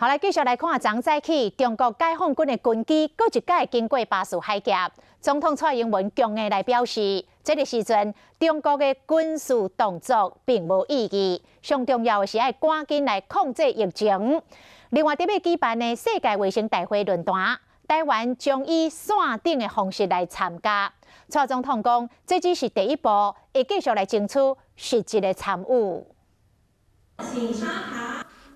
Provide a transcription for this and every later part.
好來，繼續來看昨早起，中國解放軍的軍機閣一擺經過巴士海峽。總統蔡英文強硬來表示，這个時陣中國的軍事動作並無意義，上重要的是愛趕緊來控制疫情。另外，佇欲舉辦的世界衛生大會論壇，台灣將以線頂的方式來參加。蔡總統講，這只是第一步，會繼續來爭取實質的參與。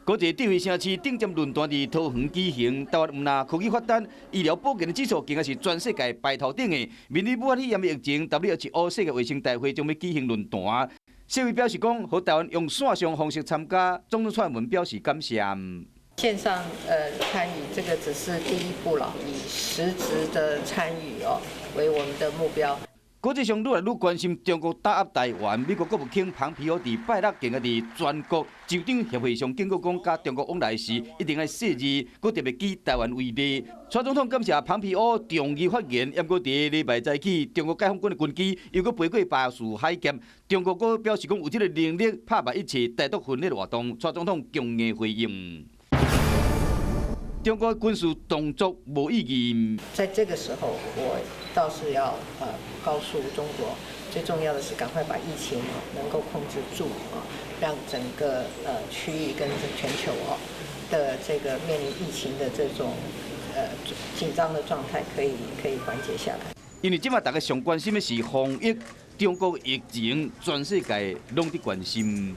國際智慧城市頂尖論壇佇桃園舉行，台灣毋但科技發展、醫療保健的指數，更加是全世界排頭頂的。面對武漢肺炎疫情，WHO 世界衛生大會將欲舉行論壇。世衛表示講，予台灣用線上方式參加，總統蔡英文表示感謝。線上參與這個只是第一步了，以實質的參與哦為我們的目標。國際上愈來愈關心中國打壓台灣，美國國務卿龐皮歐佇拜六更加佇全國州長協會上警告講，佮中國往來時一定愛細膩，閣特別舉台灣為例。蔡總統感謝龐皮歐重要發言，毋過佇禮拜早起，中國解放軍的軍機又閣飛過巴士海峽，中國閣表示講有這个能力拍敗一切台獨分裂活動。蔡總統強硬回應：中國軍事動作無意義。在這個時候，我倒是要告訴中國，最重要的是趕快把疫情能夠控制住啊，讓整個區域跟全球哦的這個面臨疫情的這種緊張的狀態可以緩解下來。因為這馬大家上關心的是防疫，中國疫情全世界攏佇關心。